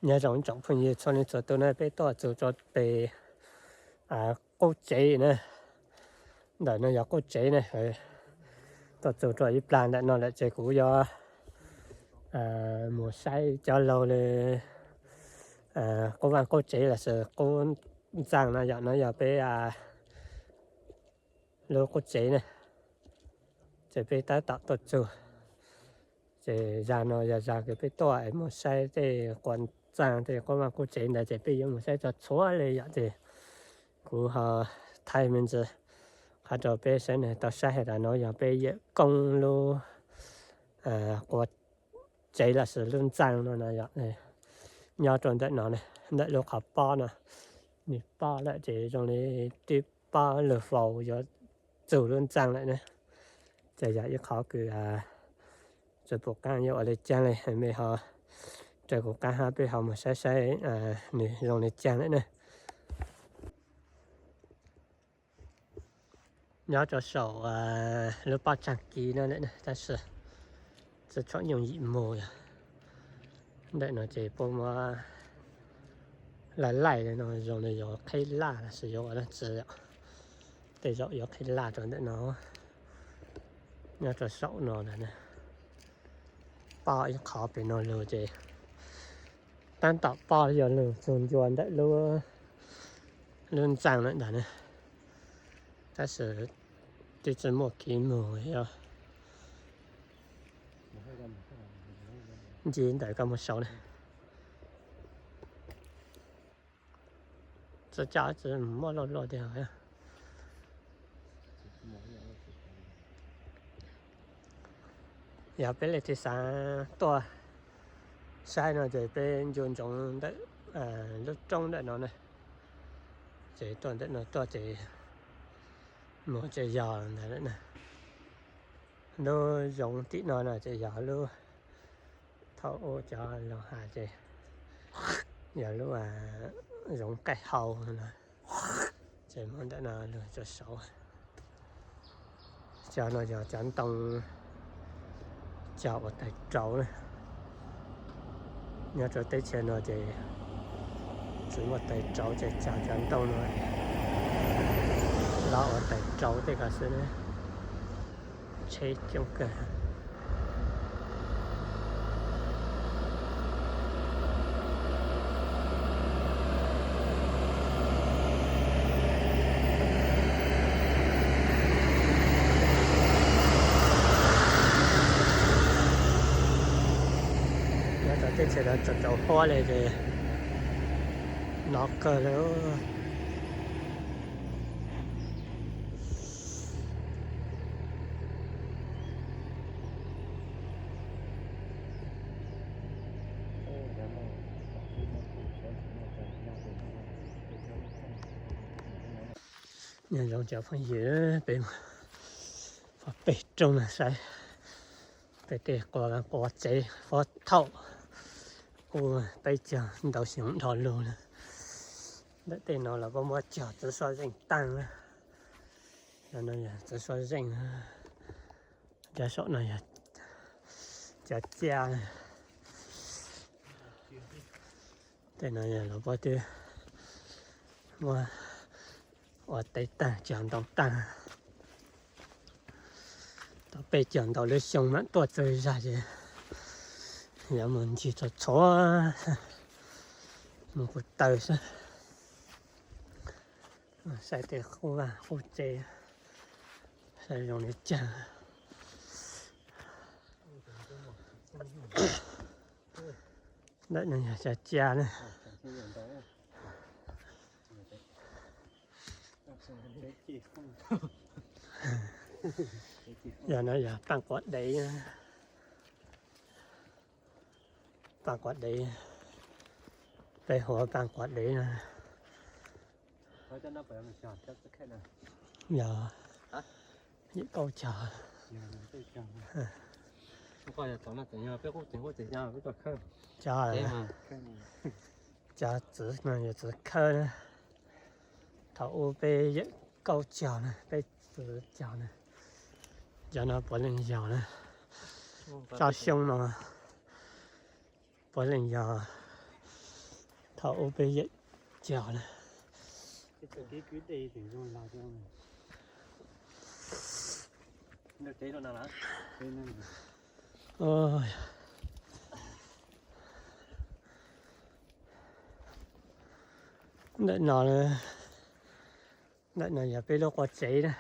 Nyob zoo tsoom phooj ywg txhua leej txhua tus na, peb tuaj txug rau pem qub tsev na. Ntawm no yog qub tsev na. Tuaj txug rau ib plag ntawm no lawm ces kuv yuav mus saib cov laug li qub vaj qub tsev los sis qub ntxaa no yom. No yog peb lub qub tsev na, ces peb tab tom tuaj txug. Ces zag no yog zag kws peb tuaj es mus saib tej quas ntxaa tej qub vaj qub tsev ntawd ces peb yuav mus saib txog txhua li yom. Ces kuv ho thaij me ntsis qhov rau peb sawv daws tau saib hais tias no yog peb yawm koob lub qub tsev los sis lub ntxaa no no yom. Nyob rau ntawm no, ntawm lub qhov pob no, nws pob lawm ces zoo li twb pob lug faus yuav txug lub ntxaa lawm na. Ces yog ib qhov kws tsis pum qaab yuav ua li caag li, mej ho raws kuv qaab hab peb ho mus saib saib nws zoo li caag lawm na. Nyob rau saum lub pob tsaag kiv no lawm na, tab sis tsi tshua yooj yim mus yom. Ntawm no ces puab muab laij laij li no zoo li yuav qheb laj los sis yuav ua dlaab tsi yom. Tej zaum yuav qheb laj rau ntawm no. Nyob rau saum no na, pob ib qhov pem no lug ces tab tom pob yuav lug txug ncua ntawm lub ntxaa lawm ntag na. Tab sis twb tsi muaj kev mus yog nce ntawm koj mus saud na. Tsi coj tsi muaj luaj luaj tiag. Yog peb leej twg xav tuaj saib no ces peb ncu ntsoov ntawm lub roob ntawm no na. Ces tuaj ntawm no tuaj ces mus ces yog ntawd lawm na. Lub zoov tim no no ces yog lub, thaum ub cov laug has ces yog lub zoov qaij hau no. Ces muab ntawm no lug rau saud. Cov no yog cov ntoo cog ua taig rauv na. Nyob rau teb chaws no ces tsis muaj taig rauv ces cog cov ntoo no los ua taig rauv tej ko xwb na. Tsheb coob kawg. Nyob rau teb chaws no tsaus tsaus huab li ces no kawg li. Nyob zoo cov phooj ywg, peb pem rooj no saib peb tej quas tsev, huab thaum ub peb cog ntau xyoo dhau lug lawm. Ntawm tej no los puab muab cog txiv suab zeej taag na. Cov no yog txiv suab zeej. Cov saum no yog cov cia. Tej no yog los puab twb muab ua teb taag cog ntoo taag. Tau peb cog ntau lub xyoo mam tuaj txug zag ces yuav mus ncig txhua txhua, mus puag taw xwb. Saib tej qub vaj qub tsev, saib zoo li caag. Ntawm no yog cov cia na. Yog no yog paaj quav dev. Paaj quav dev, peb hu ua paaj quav dev na. Yog yim kaub cog. Cov, cov txiv no yog txiv khawb na. Thaum ub peb yim kaub cog na, peb txwv cog na. Cov no puav leej yog na, tso xyoo no puav leej yog Thaum ub peb yawm cog na. Ntawm no, ntawm no yog peb lub quav tsev na.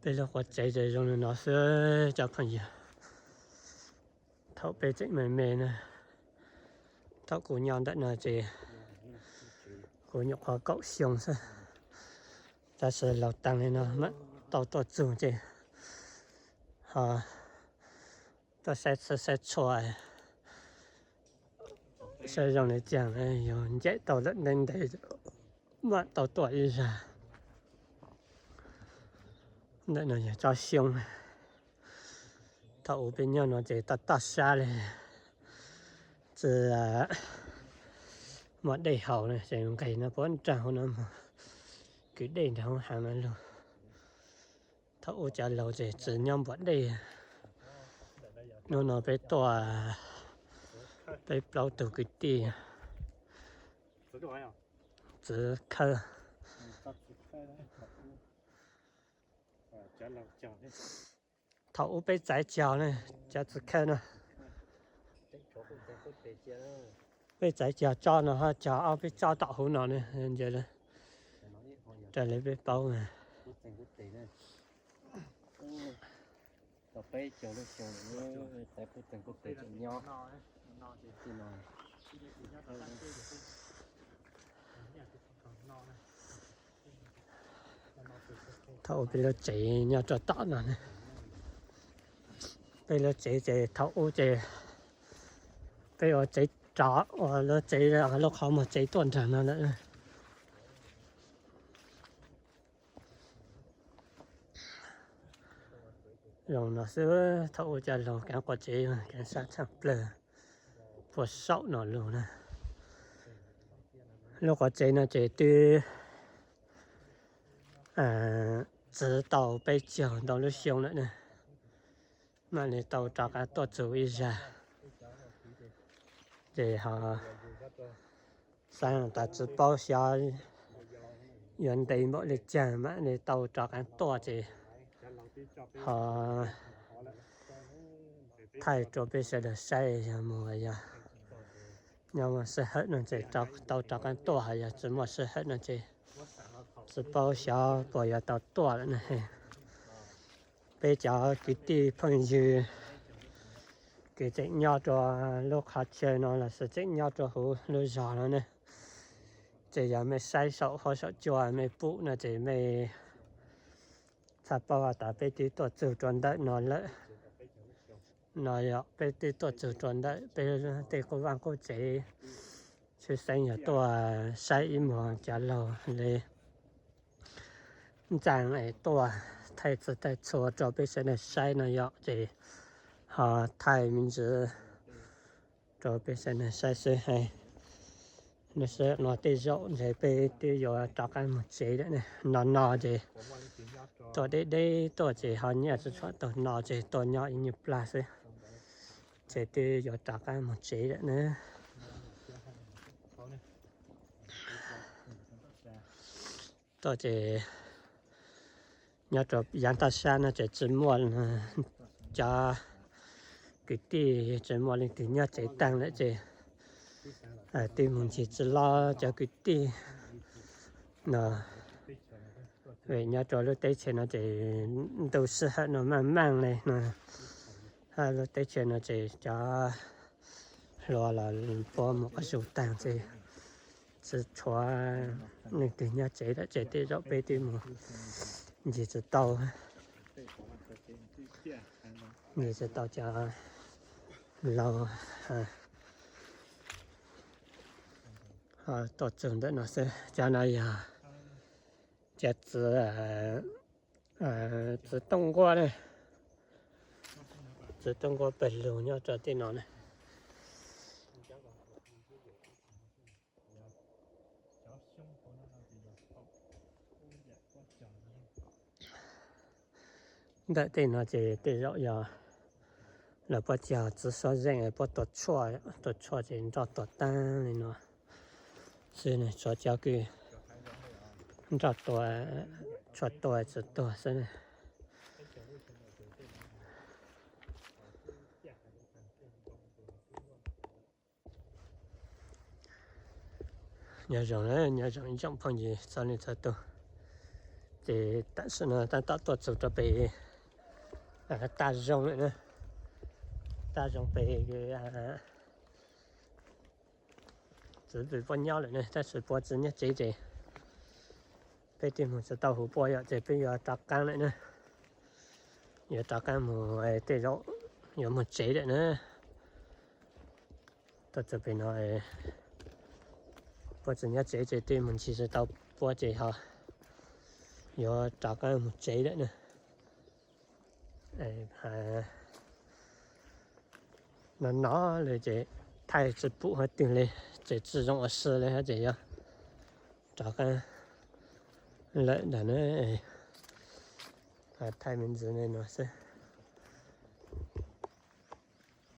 Peb lub quav tsev ces zoo li no xwb cov phooj ywg. Thaum peb tseem me me na, thaum kuv nyob ntawm no ces kuv nyuam qhuav kaum xyoo xwb. Tab sis laus tag li no mam tau tuaj txug ces ho tuaj saib txhua saib txhua, saib zoo li cas yus ncaim tau lawm ntev ntev mam tau tuaj ib zag. Ntawm no yog tsob xyoob. Thaum ub peb nyob no ces toj toj sab li, tsis muaj dej haus na, ces nqes no puag nraag hauv no mus kwv dej nram hauv heev no lug. Thaum ub cov laus ces tsis nyob npuam dej. Hnub no peb tuaj peb plaub tug kwv tij, txiv khawb. Thaum ub peb txaiv cog ne, cov txiv khawb no. Peb txaiv cog tsob no, cog ob peb tsob tom hauv no ne, nce raws li peb paub. Thaum ub peb lub tsev nyob rau tom no ne. Peb lub tsev ces thaum ub ces peb ua tsev rov, ua lub tsev, lub qhov muag tsev tuaj nraag no lawm. Zoo no xwb, thaum ub cov laus kaav quav tsev kaav sab tshaj plawg puag saum no lug na. Lub quav tsev no ces twb txwv tau peb caug ntau lub xyoo lawm na, mam li tau rov qab tuaj txug ib zag. Ces ho xaav tas tsis paub xyov yuav ntev npaum li caag mam li tau rov qab tuaj ces ho thaij rau peb sawv daws saib yog mus yog nyob muaj sij hawm no ces tau rov qab tuaj, ho yog tsis muaj sij hawm no ces tsis paub xyov puas yuav tau tuaj lawm na. Peb cov kwv tij phooj ywg kws tseem nyob rau lub qhov chaw no lossis tseem nyob rau huv lub zog no ne, ces yog mej saib saum huab saum cua mej pum no ces mej txhaj paub tas peb twb tuaj txug rau ntawm no lawm. No yog peb twb tuaj txug rau ntawm peb tej qub vaaj qub tsev, tshwj xeeb yog tuaj saib ib muag cov laug le ntxaa es tuaj thaij txhua thaij txhua rau peb sawv daws saib no yom, ces ho thaij me ntsis rau peb sawv daws saib xwb hais. No sab no tej zaum ntshe peb twb yuav rov qab mus tsev lawm ne. No no ces tuaj deb deb tuaj ces ho nyiaj tsis tshua tau no ces tuaj nyob ib nyuag plag xwb, ces twb yuav rov qab mus tsev lawm na. Tuaj ces nyob rau yav toj sab no ces tsis muaj cov kwv tij, tsis muaj leej twg nyob tsev taag lawm ces twb mus ncig tsis los cov kwv tij no. Vim nyob rau lub teb chaws no ces ntu sij hawm no maj maj le no, lub teb chaws no ces cov hluas los puab mus qab zug taag ces tsis tshuav leej twg nyob tsev lawm ces tej zaum peb twb mus ncig tsis tau, ncig tsis tau cov laug tuaj txug ntawm no xwb. Cov no yog cov txiv, txiv tooj nquab ne, txiv tooj nquab pawg lug nyob rau tej no ne. Ntawm tej no ces tej zaum yog Lawv puab tsis yog txiv suab zeej, puab tua tshuaj, tua tshuaj ces nroj tua taag le nuav xwb, tshuav cov kws nroj tua, tshuaj tua tsi tuag xwb. Nyob zoo, nyob zoo ib tsoom phooj ywg txhua leej txhua tug. Ces tam sim no tab tom tuaj txug rau pem Taj Zoo lawm na. Taj Zoo pem txiv peb puab nyob lawm na, tab sis puab tsi nyob tsev ces peb twb moog tsi tau hu puab yom, ces peb yuav rov qaab lawm na. Yuav rov qaab moog, tej zaum yuav moog tsev lawm na. Tuaj txug pem no puab tsi nyob tsev ces twb moog ntshis tsi tau puab ces ho yuav rov qaab moog tsev lawm na. No no le ces thaij tsi pum hab twg le, ces tsi zoo ua si le hab ces yuav rov qaab lawm ntag na. Thaij me ntsis le nuav xwb.